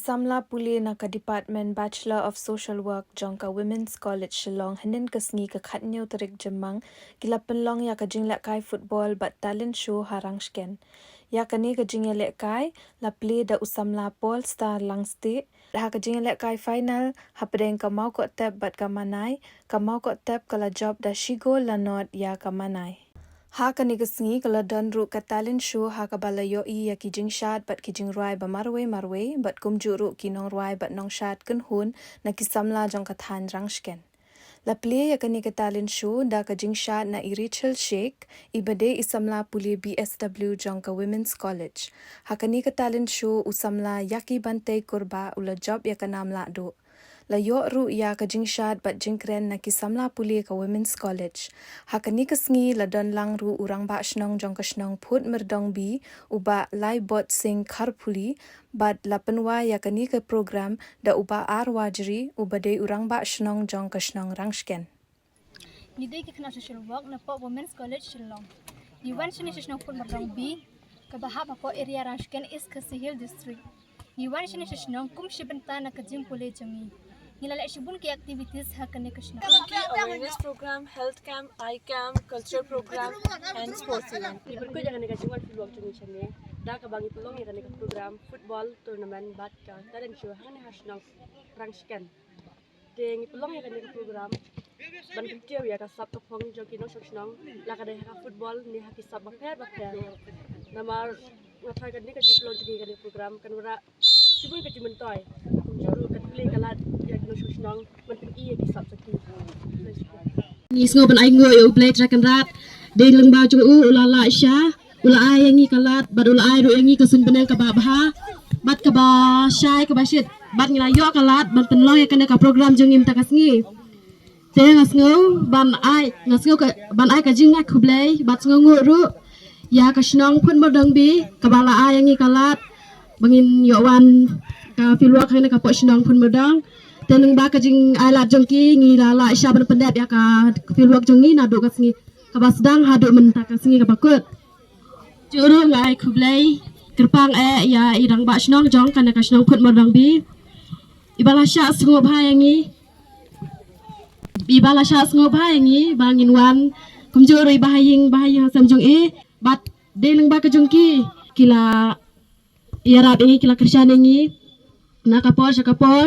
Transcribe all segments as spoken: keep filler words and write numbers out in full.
samla pule na ka Department Bachelor of Social Work jong ka Women's College Shillong hynnin ka sngi ka khatnïew tarik Jymmang ki la pynlong ïa ka jinglehkai football bad talent show ha Rangshken. Ïa kane ka jingïalehkai la plie da u samla Paul Star Langstieh. Ha ka jingïalehkai final hapdeng ka Mawkohtep bad ka Manai, ka Mawkohtep ka la jop da shi gol la nod ïa ka Manai. Ha kane ka sngi ka la don ruh ka talent show ha kaba la ïohi ïa ki jingshad bad ki jingrwai ba marwei marwei bad kumjuh ruh ki nongrwai bad nongshad kynhun na ki samla jong ka thaiñ Rangshken. La plie ïa kane ka talent show da ka jingshad na i Rachel Sheikh, iba dei i samla pule B S W jong ka Women's College. Ha kane ka talent show u samla Yaki Bantei Kurbah u la jop ïa ka nam lahduh. La ïoh ruh ïa ka jingshad bad jingkren na ki samla pule ka Women's College. Ha kane ka sngi la don lang ruh u rangbah shnong jong ka shnong Phutmyrdong B, u Bah Laibot Singh Kharphuli, bad la pynwai ïa kane ka program da u Bah R Wajri, uba dei u rangbah shnong jong ka shnong Rangshken. Ngi dei ki khynnah social work na poh Women's College Shillong. Ngi wan shane sha shnong Phutmyrdong B, kaba hap hapoh area Rangshken, East Khasi Hills District. Ngi wan shane sha shnong kum shi bynta na ka jingpule jong ngi. Ngi la leh shibun ki activities ha kane ka shnong. Ki awareness program, health camp, eye camp, cultural program and sports event. Ngi pyrkhat ïa kane ka jingwan field work jong ngi shane da kaba ngi pynlong ïa kane ka program football tournament bad ka talent show hangne ha shnong Rangshken. Te ngi pynlong ïa kane ka program ban kyntiew ïa ka sap ka phong jong ki nongshong shnong, la ka dei ha ka football ne ha ki sap bapher bapher. Namar nga tharai kane ka jingpynlong jong ngi kane ka program kan wanrah shibun ka jingmyntoi, kumjuh ruh kan plie ka lad ïa ki nongshong shnong ban pyni ïa ki sap jong ki. Ngi sngew ban ai nguh ïa U Blei Trai Kynrad, dei lyngba jong u u la lah sha, u la ai ïa ngi ka lad bad u la ai ruh ïa ngi ka suiñ bneng kaba bha bad kaba shai kaba shit, bad ngi la ïoh ka lad ban pynlong ïa kane ka program jong ngi mynta ka sngi. Te nga sngew ban ai, nga sngew ka, ban ai ka jingai khublei bad sngewnguh ruh ïa ka shnong Phutmyrdong B kaba la ai ïa ngi ka lad ba ngin ïoh wan ka field work hangne ka poh shnong Phutmyrdong. Te lyngba ka jingai lad jong ki ngi la lah sha ban pyndep ïa ka field work jong ngi naduh ka sngi kaba sdang haduh mynta ka sngi kaba kut. Kumjuh ruh nga ai khublei kyrpang eh ïa i rangbah shnong jong kane ka shnong Phutmyrdong B, iba la shah sngewbha ïa ngi, iba la shah sngewbha ïa ngi ba ngin wan. Kumjuh ruh i bahaïing, bahaïing hasem jong i bad dei lyngba ka jong ki ki la ïarap ïa ngi, ki la kyrshan ïa ngi na ka por sha ka por.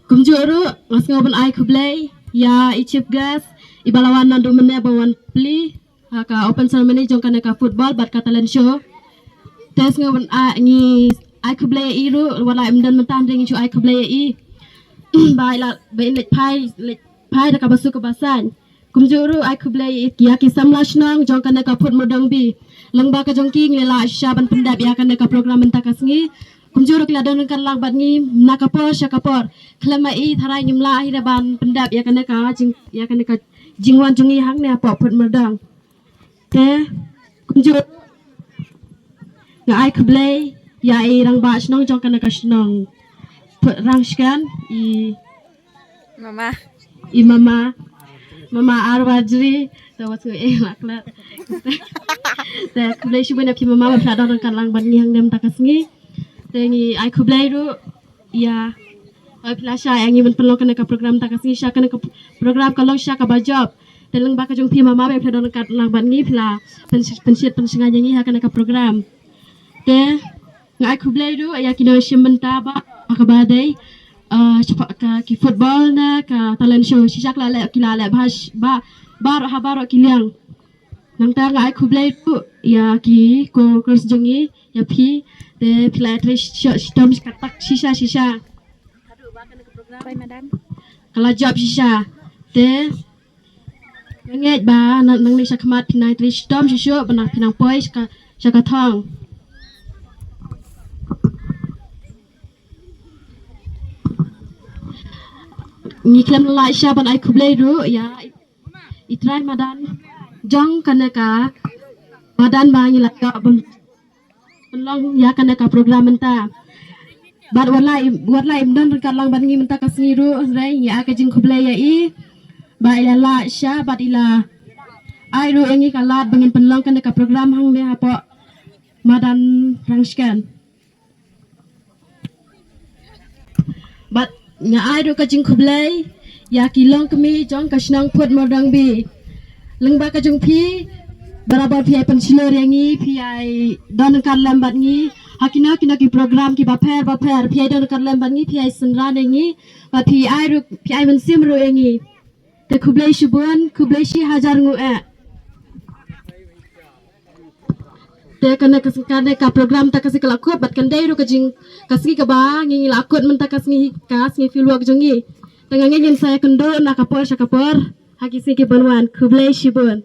Kumjuh ruh nga sngew ban ai khublei ïa i chief guest iba la wan naduh mynne ba wan plie ha ka open ceremony jong kane ka football bad ka talent show. Te sngew ban ai, ngi ai khublei ïa i ruh, wat la im don mynta hynrei ngi shu ai khublei ïa i ba i la, ba in leit phai, leit phai da kaba suk kaba saiñ. Kumjuh ruh ai khublei ïa ki samla shnong jong kane ka Phutmyrdong B. Lyngba ka jong ki ngi la lah shisha ban pyndep ïa kane ka program mynta ka sngi. Kumjuh ruh ki la don ryngkat lang bad ngi na ka por sha ka por. Khlem ma i tharai ngim lah hi ruh ban pyndep ïa kane ka jing, ïa kane ka jingwan jong ngi hangne hapoh Phutmyrdong. Te kumjuh nga ai khublei ïa i rangbah shnong jong kane ka shnong Rangshken, i Mama. I Mama. Mama Arwajri. Te wat sngewbha eh, mak lah. Te khublei shibun ïa phi Mama ba phi la don ryngkat lang bad ngi hangne mynta ka sngi. Te ngi ai khublei ruh ïa, hooid, phi la shah ïa ngi ban pynlong kane ka program mynta ka sngi, shisha kane ka program ka long shisha kaba jop. Te lyngba ka jong phi Mama ba phi la don ryngkat lang bad ngi, phi la pyn, pynshit pynshngaiñ ïa ngi ha kane ka program. Te nga ai khublei ruh ïa ki nongshim bynta ba, ba kaba dei, eh, shaphang ka, ki football ne ka talent show, shisha ki la leh, ki la leh bha, bha, baroh ha baroh ki liang. Nangta nga ai khublei ruh ïa ki co-workers jong ngi, ïa phi, te phi la trei shitom, shitom, shisha, shisha. Ka la jop shisha. Te nga ngeit ba na, nangne sha khmat phin nang trei shitom shuh shuh ba nang phin nang poi sha ka, sha ka thong. Ngi khlem lah shisha ban ai khublei ruh ïa i, i trai madan jong kane ka madan ba ngi la ïoh ban pynlong ïa kane ka program mynta. Bad wat la im, wat la im don ryngkat lang bad ngi mynta ka sngi ruh, hynrei ngi ai ka jingkhublei ïa i ba i la lah shisha bad i la ai ruh ïa ngi ka lad ba ngin pynlong kane ka program hangne hapoh madan Rangshken. Nga ai ruh ka jingkhublei ïa ki longkmie jong ka shnong Phut Mawryngkneng. Lyngba ka jong phi, barabor phi ai pynshlur ïa ngi, phi ai don ryngkat lem bad ngi ha kino kino ki program kiba pher ba pher, phi ai don ryngkat lem bad ngi, phi ai synran ïa ngi, bad phi ai ruh, phi ai mynsiem ruh ïa ngi. Te khublei shibun, khublei shi hajar nguh eh. Te kane ka, kane ka program mynta ka sngi ka la kut, bad kan dei ruh ka jing, ka sngi kaba ngi la kut mynta ka sngi, ka sngi fieldwork jong ngi. Te nga ngeit ngin sa ïakynduh na ka por sha ka por ha ki sngi ki ban wan. Khublei shibun.